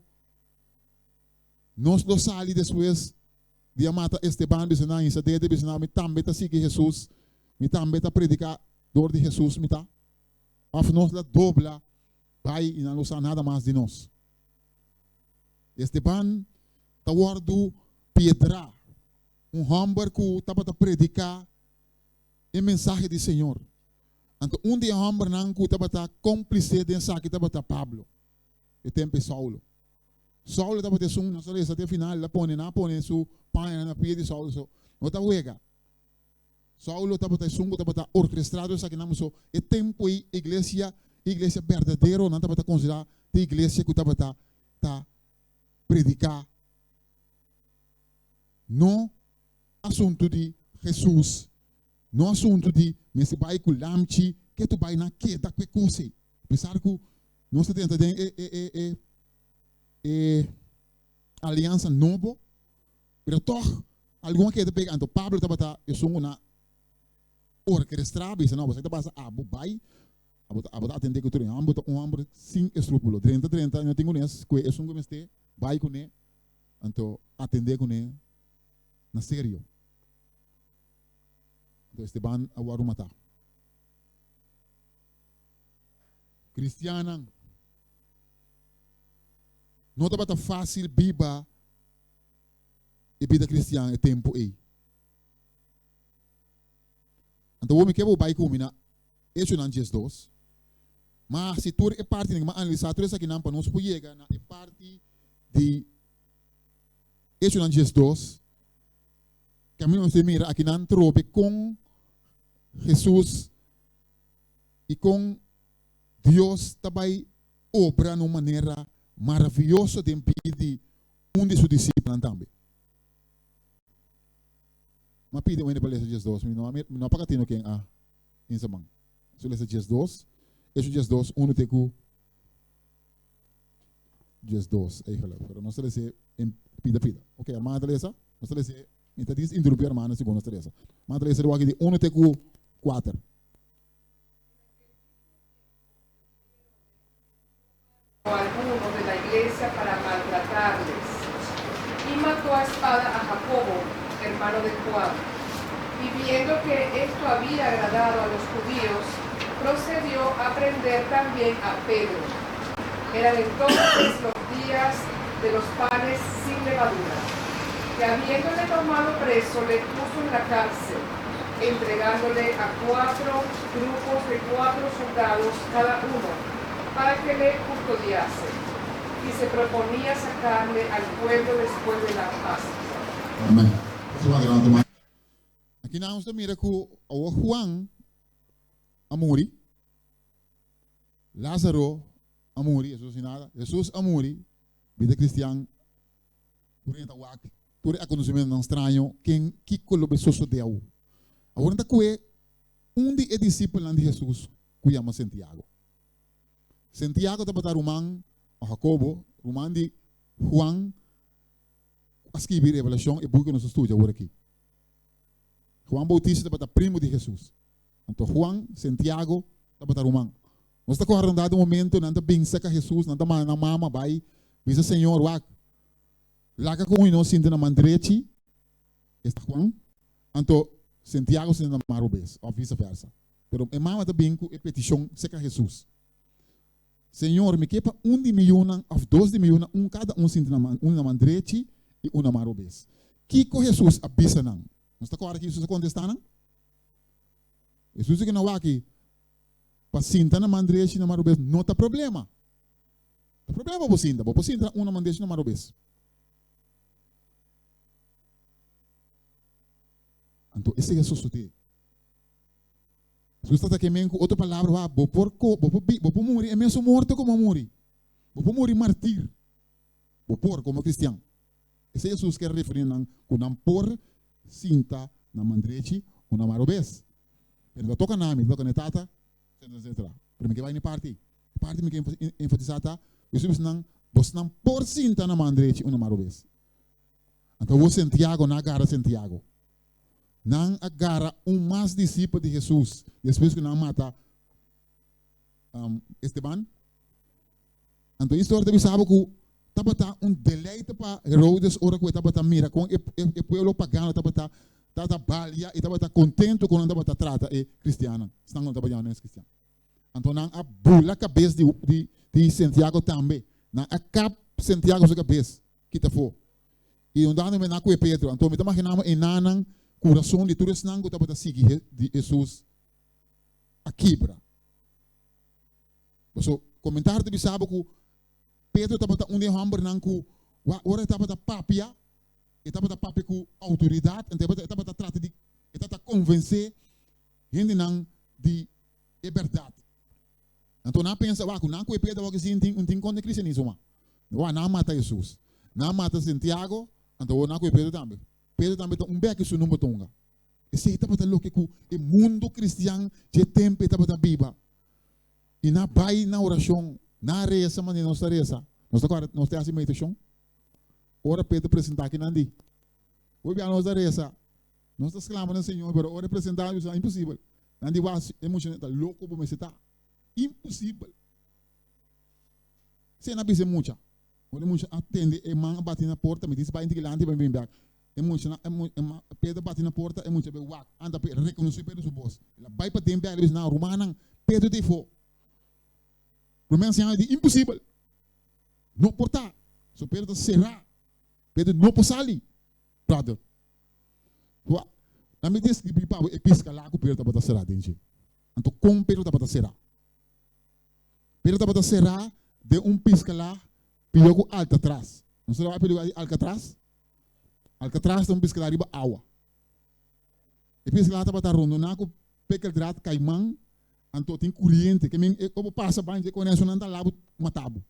Nos lo sali despues di a mata Esteban bisa nan hisa dede bisa nan mi tambe ta sigui Hesus, mi tambe ta prediká dor di Hesus mi ta? Òf nos la dobla bai i nan lo sa nada mas di nos? Esteban ta wòrdu piedrá, un hòmber ku tabata prediká e mensahe di Señor. Anto un di e hòmbernan ku tabata kómplise den esaki tabata Pablo, e tempu e Saulo. Saulo tabata esun, nos ta lesa te final, el a pone, nan a pone su pañanan na pia di Saulo, so no ta wega. Saulo tabata esun ku tabata orkestrá tur esakinan, so e tempu ei iglesia, iglesia berdadero nan tabata konsiderá te iglesia ku tabata ta prediká no asuntu di Hesus, no asuntu di mester bai ku lamchi, ke tu bai nan keda ku e kos ei. Apesar ku nos ta drenta den e e e e e aliansa nobo, pero tòg algun a keda pega. Anto Pablo tabata esun ku na orkestrá bisa, no, boso ta basa abo bai, abo ta abo ta atendé ku tur e hòmber ta un hòmber sin eskrúpulo. Drenta drenta no tin kunes ku esun ku mester bai kuné, anto atendé kuné na serio. Anto Esteban a wòrdu matá. Kristiannan, no tabata fásil biba e bida kristian e tempu ei. Anto bo mi ke bo bai ku mi na Echonan 12. Ma si tur e partinan, mi a analisá tur esakinan pa nos por yega na e parti di Echonan 12, kaminda nos ta mira akinan trobe kon Hesus i kon Dios ta bai obra na un manera maravioso den bida di un di su disipelnan tambe. Mi a pidi un hende pa lesa 12, mi no a mi no a paga tino ken a insa man. Su lesa 12, Hecho 12, uno te ku 12 eigenlijk. Pero nos ta lesa en pida pida. Ok, hermana ta lesa? Nos ta lesa, mi ta dis interrumpí hermana segun nos ta lesa. Hermana ta lesa di uno te ku 4. O algunos de la iglesia para maltratarles. Y mató a espada a Jacobo, hermano de Juan. Y viendo que esto había agradado a los judíos, procedió a prender también a Pedro. Eran entonces los días de los panes sin levadura. Y habiéndole tomado preso, le puso en la cárcel, entregándole a cuatro grupos de cuatro soldados cada uno, para que le custodiase. Y se proponía sacarle al pueblo después de la Pascua. Amén. Aki nan nos ta mira ku awor Juan a muri, Lázaro a muri, Hesus sin nada, Hesus a muri, bida kristian tur hende ta wak tur e akontesimentonan straño ken kiko lo be sosodé awor. Awor nan ta kue un di e disipelnan di Hesus ku yama Santiago. Santiago tabata ruman o Hakobo, ruman di Juan ku a skibi Revelashon, e buki ku nos ta studia awor aki. Juan Bautista tabata primo di Hesus. Anto Juan, Santiago tabata ruman. Nos ta kòrda un dado momento nan ta bin serka Hesus, nan ta manda nan mama bai bisa Señor, wak, laga ku nos sinta na man drechi, esta Juan, anto Santiago sinta na man robes, òf vise versa. Pero e mama ta bin ku e petishon serka Hesus. Señor, mi ke pa un di mi yunan òf dos di mi yunan, un kada un sinta na man, un na man drechi i un na man robes. Kiko Hesus a bisa nan? Nos ta kòrda ki Hesus a kontestá nan? Hesus di ku nan wak-i, pa sinta na man drechi i na man robes no ta problema. Ta problema pa bo sinta, bo por sinta un na man drechi i na man robes. Anto esei a sosodé. Hesus ta ta ke men ku otro palabra, wak, bo por ko, bo por bi, bo por muri e mesun morto ku bo a muri. Bo por muri martir. Bo por, komo kristian. Esei Hesus kier referí nan ku nan por sinta na man drechi o na man robes. Pero ta toka na mi, ta toka na e Tata, etcetera, etcetera. Pero mi ke bai na e parti ei. E parti mi ke enfatisá ta, Hesus bisa nan, Bosnan por sinta na man drechi o na man robes. Anto awor Santiago, nan a gara Santiago. Nan a gara un mas disipel di Hesus despues ku nan a mata Esteban. Anto e historia ta bisa bo ku tabata un deleite pa Herodes ora ku e tabata mira kon e pueblo pagano tabata tabata balia i tabata kontentu kon nan tabata trata e kristiannan, esnan ku nan tabata yama nan es kristian. Anto nan a bula kabes di di di Santiago tambe. Nan a kap Santiago su kabes kita afó. I un dado nan a kue Pedro. Anto mi ta imaginá mi e nannan kurason di tur esnan ku tabata sigui di Hesus a kibra. Paso komentario ta bisa bo ku Pedro tabata un di e hòmbernan ku ora e tabata papia, e tabata papia ku outoridat, anto e tabata trata di, e tabata konvensé hendenan di e bèrdat. Anto nan a pensa, wak, ku nan ku e Pedro awor ki sin un tin kontra kristianismo mas. Wak, nan a mata Hesus, nan a mata Santiago, anto awor nan a ku e Pedro tambe. Pedro tambe ta un bèki su number tonga. Esei tabata loke ku e mundu kristian dje tempu ei tabata biba. I nan bai na orashon, nan a resa manera nos ta resa. Nos ta kòrda, nos ta hasi meditashon. Ora Pedro presentá aki nan di, Hopi bia nos ta resa, nos ta sklama na Señor, pero ora e presentá nan bisa, imposibel. Nan di, Wak, e muchanan ta loko bo mester ta. Imposibel. Esei nan a bisa e mucha. Ora e mucha a tende e man a bati na porta, mi dici bai dilanti pa mi bin bèk. E muchanan, e Pedro bati na porta, e mucha bai wak, anda pa e rekonosé Pedro su bos. El a bai paden bèk, el a bisa nan, Rumannan, Pedro ta efó. Promé ansiano di, Imposibel! No por ta! So Pedro ta será. Pedro no por sali, brother. Wak, nan mi deskribí pa bo e piskalá ku Pedro tabata será den dje. Anto kon Pedro tabata será? Pedro tabata será den un piskalá pió ku Alcatraz. Nos ta bai pa e lugar di Alcatraz? Alcatraz ta un piskalá riba awa. E piskalá tabata rondoná ku pekeldraad, kaiman, anto tin kuriente. Ke men e ora bo pasa bai dje koneso nan ta la bo mata bo.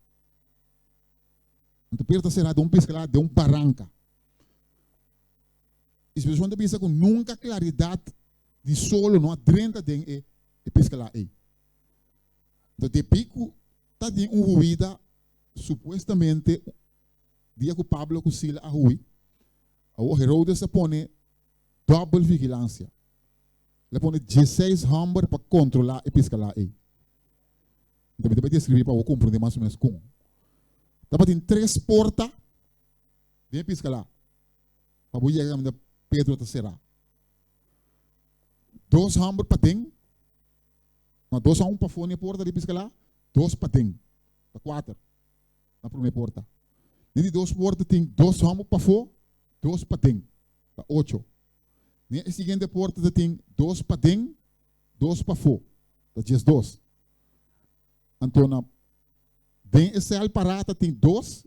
Anto Pedro ta será den un piskalá den un baranka. Inspirashon ta bisa ku nunka klaridat di solo no a drenta den e piskalá ei. Anto debí ku ta tin un huida supuestamente Dia ku Pablo ku Sila a hui, awor Herodes a pone dòbel vigilansia. El a pone dieseis hòmber pa kontrolá e piskalá ei. Anto mi ta bai deskribí pa bo komprondé mas o ménos kon. Tabatin tres porta den e piskalá pa bo yega kaminda Pedro ta será. Dos hòmber paden, no, dos hòmber pafó na e porta di e piskalá, dos paden, ta kuater. Na promé porta. Den di dos porta tin dos hòmber pafó, dos paden. Ta ocho. Den e siguiente porta ta tin dos paden, dos pafó. Ta diesdos. Anto na den e sèl pará ta tin dos,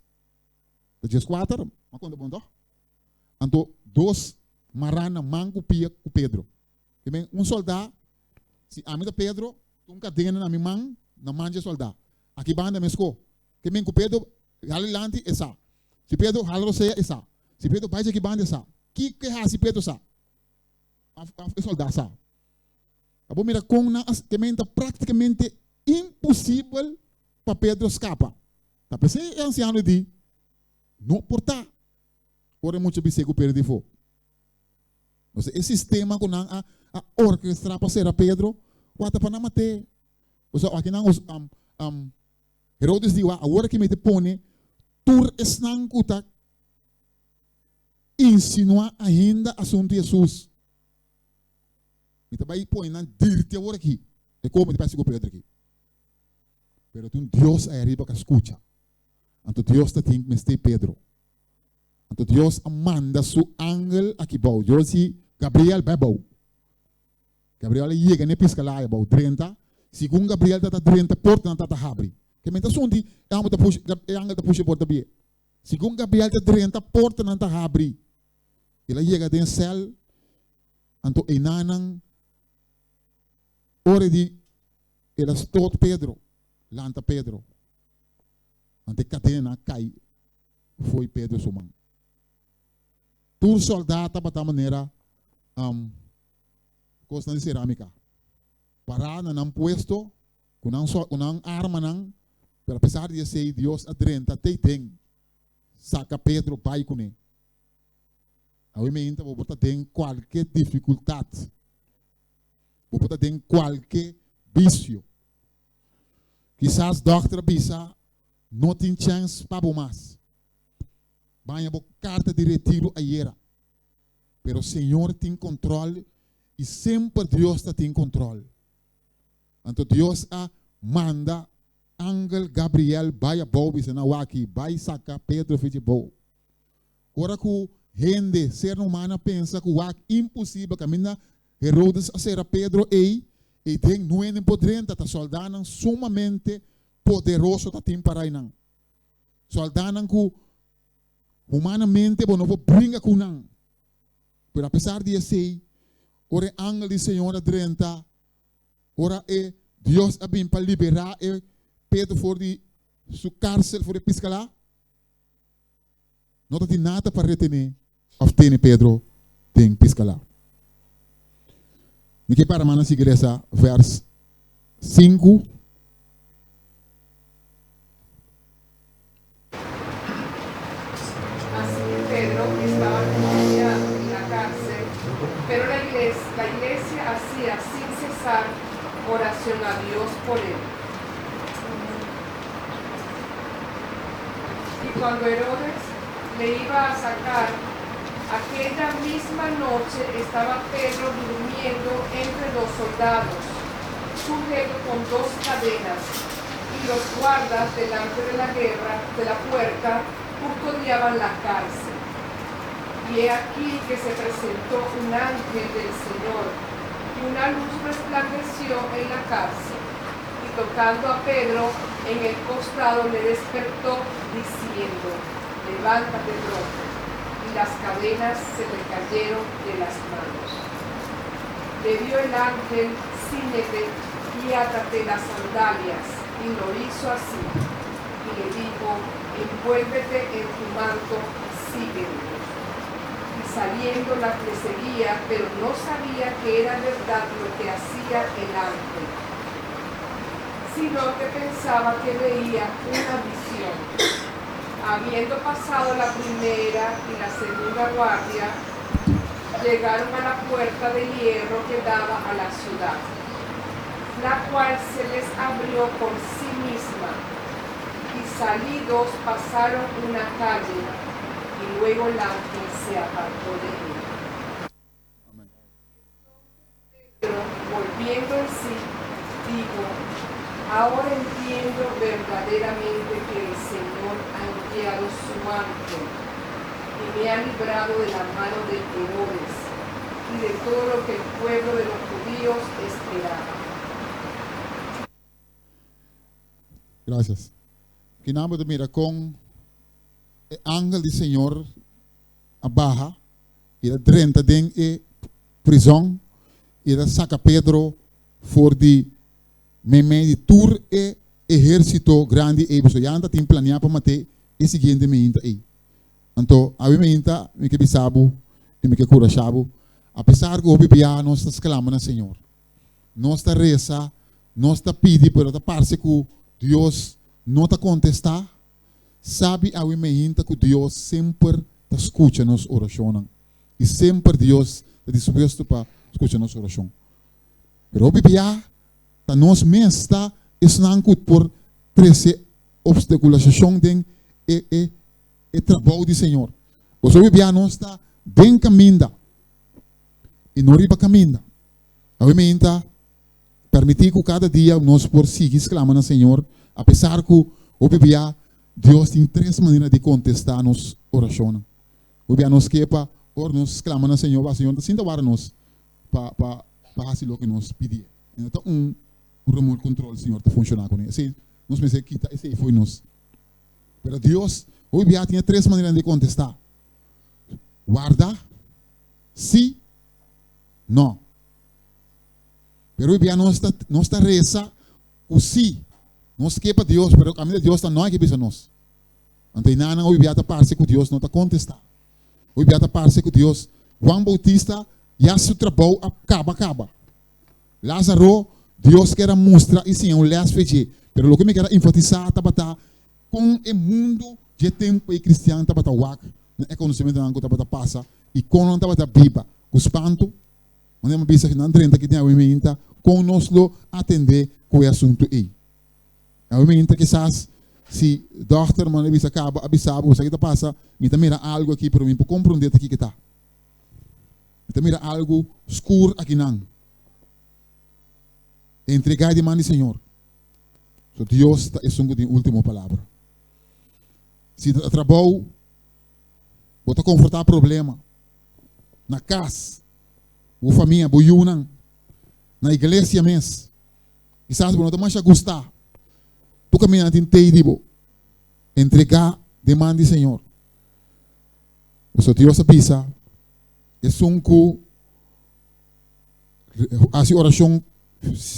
ta dieskuater. M'a konta bon tòg? Anto dos mará na man ku pia ku Pedro. Ke men un sòldá, si ami ta Pedro, un kadena na mi man, na man dje sòldá. Aki banda mesko. Ke men ku Pedro hala dilanti, e sa. Si Pedro hala rosea, e sa. Si Pedro bai djaki banda, e sa. Kiko e hasi Pedro sa. Of of e soldá sa. Abo mira kon nan a ke men ta praktikamente imposibel pa Pedro skapa. Ta p'esei e ansiano di, No por ta! Ora e mucha bis'é ku Pedro di afó. Nos e sistema ku nan a a orkestrá pa sera Pedro, wak ta pa nan mat'é. Pasobra aki nan Herodes di wak, awor aki mi ta pone tur esnan ku ta insinuá ainda asuntu Hesus. Mi ta bai pone nan dirti awor aki. E komo mi ta bai ku Pedro aki. Pero tin un Dios ai ariba ku a skucha. Anto Dios ta tin mester Pedro. Anto Dios a manda su angel aki bou. Dios di Gabriel bai bou. Gabriel a yega n'e piskalaya bou drenta. Segun Gabriel ta ta drenta portanan ta ta habri. Ke men ta sunti e homber ta pusha e angel ta pusha e porta bie. Segun Gabriel ta drenta portanan ta habri. El a yega den sèl anto einanan ora di el a stot Pedro, lanta Pedro. Anto e kadena a kai fo'i Pedro su man. Tur sòldá tabata manera kosnan di serámika, pará na nan puesto ku nan ku nan armanan, pero apesar di esei Dios a drenta te den, saka Pedro bai kuné. Awe meinta bo por ta den kualke difikultat, bo por ta den kualke bisio. Kisas dòkter a bisa no tin chèns pa bo mas. Baña bo karta di retiru ayera. Pero Señor tin kontròl i semper Dios ta tin kontròl. Anto Dios a manda angel Gabriel bai abou bisa nan wak bai saka Pedro for dje bou. Ora ku hende, ser humano a pensa ku wak imposibel kaminda Herodes a sera Pedro ei, ei den nuenen por drenta, ta sòldánan sumamente poderoso ta tin para einan. Sòldánan ku humanamente bo no por bringa ku nan. Pero apesar di esei, ora e angel di Señor a drenta, ora e Dios a bin pa liberá e Pedro for di su kársel, for di e piskalá, No ta tin nada pa retené òf tene Pedro den piskalá. Mi ke para mana sigui lesa vèrs sinku. Así que Pedro estaba custodiado en la cárcel, pero la la iglesia hacía sin cesar oración a Dios por él. Y cuando Herodes le iba a sacar, aquella misma noche estaba Pedro durmiendo entre dos soldados, sujeto con dos cadenas, y los guardas delante de la guerra, de la puerta, custodiaban la cárcel. Y he aquí que se presentó un ángel del Señor, y una luz resplandeció en la cárcel. Y tocando a Pedro en el costado le despertó, diciendo, Levántate pronto. Y las cadenas se le cayeron de las manos. Le dio el ángel, cíñete y átate las sandalias. Y lo hizo así. Y le dijo, Envuélvete en tu manto y sígueme. Y saliendo la le seguía, pero no sabía que era verdad lo que hacía el ángel, sino que pensaba que veía una visión. Habiendo pasado la primera y la segunda guardia, llegaron a la puerta de hierro que daba a la ciudad, la cual se les abrió por sí misma, y salidos pasaron una calle, y luego el ángel se apartó de él. Amén. Pedro, volviendo en sí, dijo, Ahora entiendo verdaderamente que el Señor ha enviado su ángel y me ha librado de la mano de Herodes y de todo lo que el pueblo de los judíos esperaba. Gracias. Kinan bo ta mira kon e angel di Señor a baha i a drenta den e prizòn i a saka Pedro for di meimei di tur e ehérsito grandi ei, pasobra ya nan ta tin planeá pa mat'é e siguiente meinta ei. Anto, awe meinta mi ke bisa bo i mi ke kurashá bo, apesar ku hopi biaha nos ta sklama na Señor, nos ta resa, nos ta pidi, pero ta parse ku Dios no ta kontestá, sabi awe meinta ku Dios semper ta skucha nos orashonnan i semper Dios ta dispuesto pa skucha nos orashon. Pero hopi bia ta nos mes ta esnan ku por trese obstakulisashon den e e e trabou di Señor. Pasobra hopi bia nos ta den kaminda i no riba kaminda. Awe meinta permití ku kada dia nos por sigui sklama na Señor apesar ku hopi bia Dios tin tres manera di kontestá nos orashonnan. Hopi bia nos ke pa ora nos sklama na Señor, pa Señor ta sinta wara nos pa pa pa hasi loke nos pidié. E no ta un remote control Señor ta funshoná kuné. Esei nos mester kita esei fo'i nos. Pero Dios hopi bia tin e tres maneranan di kontestá. Warda, sí, no. Pero hopi bia nos ta nos ta resa ku sí. Nos ke pa Dios, pero kaminda Dios ta no a ke bisa nos. Anto e nanan hopi bia ta parse ku Dios no ta kontestá. Hopi bia ta parse ku Dios, Juan Boutista ya su trabou a kaba kaba. Lázaro, Dios ker a mustra i siña un lès fe dje. Pero loke mi ker a enfatisá tabata kon e mundu dje tempu ei kristian tabata wak na e konosementunan ku tabata pasa i kon nan tabata biba ku spantu. Manera mi a bisa nan drenta aki den awe meinta kon nos lo atendé ku e asuntu ei. Awe meinta kisas si dòkter manera bisa kaba a bisa bo esaki ta pasa, mi ta mira algu aki pero mi por komprondé ta kiko ta. Mi ta mira algu skur akinan. Entregá di man di Señor. So Dios ta esun ku tin último palabra. Si ta trabou, bo ta konfrontá problema na kas, bo famia, bo yunan, na iglesia mes. Kisas bo no ta masha gustá. Tur kaminda nan tin tei di bo. Entregá den man di Señor. Pasobra Dios a bisa, Esun ku hasi orashon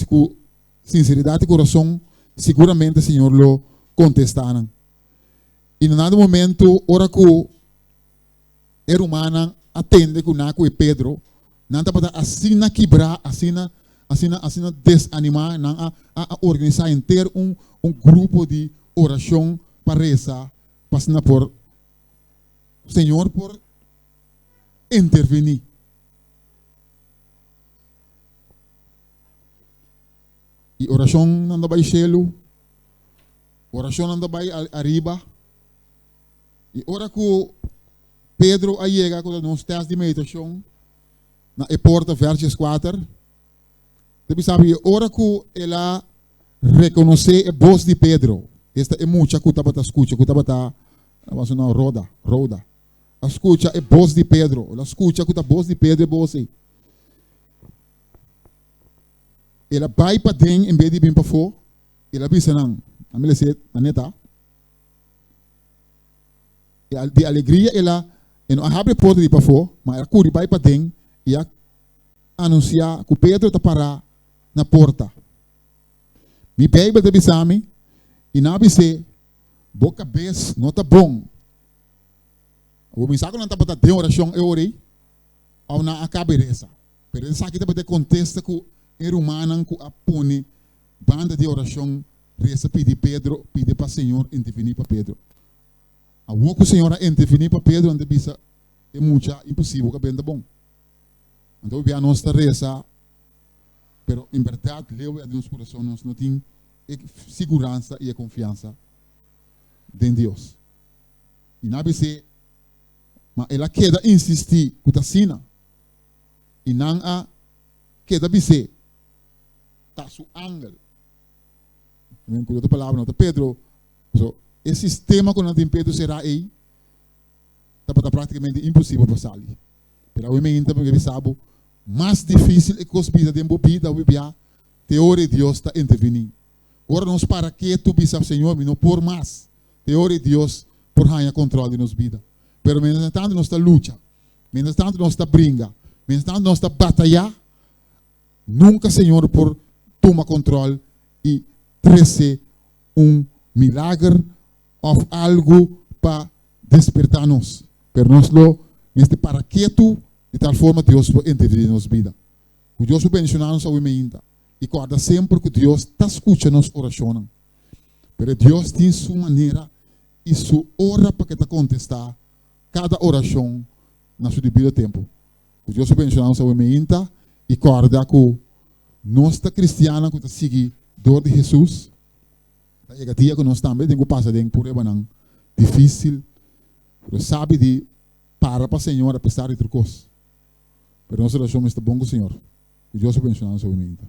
ku sinseridat di kurason, siguramente Señor lo kontestá nan. I na nada momento ora ku e rumannan a tende ku nan ku e Pedro, nan tabata asina kibrá, asina, asina, asina desanimá, nan a a organisá henter un un grupo di orashon pa resa pa asina por Señor por intervení. I orashonnan ta bai shelu, orashonnan ta bai ariba. I ora ku Pedro a yega ku nos tèst di meditashon na e porta vèrs dieskuater, ta bisa i ora ku el a rekonosé e bos di Pedro, esta e mucha ku tabata skucha, ku tabata roda, roda, a skucha e bos di Pedro, el a skucha ku ta bos di Pedro e bos ei. El a bai paden en bes di bin pafó, el a bisa nan, a mi lesa manera ta. Di alegria el a, e no a habri e porta di pafó, ma el a kuri bai paden i a anunsiá ku Pedro ta pará na porta. Mi Beibel ta bisa mi, i nan a bis'é, Bo kabes no ta bon. Bo bisa ku nan tabata den orashon e ora ei, òf nan a kaba e resa? Pero esaki tabata e kontesta ku e rumannan ku a pone banda di orashon resa pidi Pedro, pidi pa Señor intervení pa Pedro. Awor ku Señor a intervení pa Pedro, nan ta bisa e mucha imposibel ku a benta bon. Anto hopi bia nos ta resa, pero en bèrdat leu den nos kurason nos no tin e siguransa i e konfiansa den Dios. I nan a bis'é, ma el a keda insistí ku ta asina. I nan a keda bis'é, Ta su angel. Ku otro palabra, no ta Pedro. So, e sistema ku nan tin Pedro será ei, tabata práktikamente imposibel pa sali. Pero awe mi ta bisa bo, mas difísil e kos bira den bo bida, awe bia, te ora e Dios ta intervení. Ora nos para ketu bisa, Señor, mi no por mas, te ora e Dios por haña kontròl di nos bida. Pero mientras tantu nos ta lucha, mientras tantu nos ta bringa, mientras tantu nos ta batayá, nunka Señor por tuma kontròl i trese un milager òf algu pa despertá nos. Pero nos lo mester para ketu di tal forma Dios por intervení den nos bida. Ku Dios por bendishoná nos awe meinta i kòrda semper ku Dios ta skucha nos orashonnan. Pero Dios tin su manera i su ora pa ke ta kontestá kada orashon na su debido tempu. Ku Dios bendishoná nos awe meinta i kòrda ku nos ta kristiannan ku ta sigui dor di Hesus. Ta yega dia ku nos tambe tin ku pasa den pruebanan difísil, pero sabi di para pa Señor apesar di tur kos. Pero nos relashon mester bon ku Señor. Ku Dios bendishoná nos awe meinta.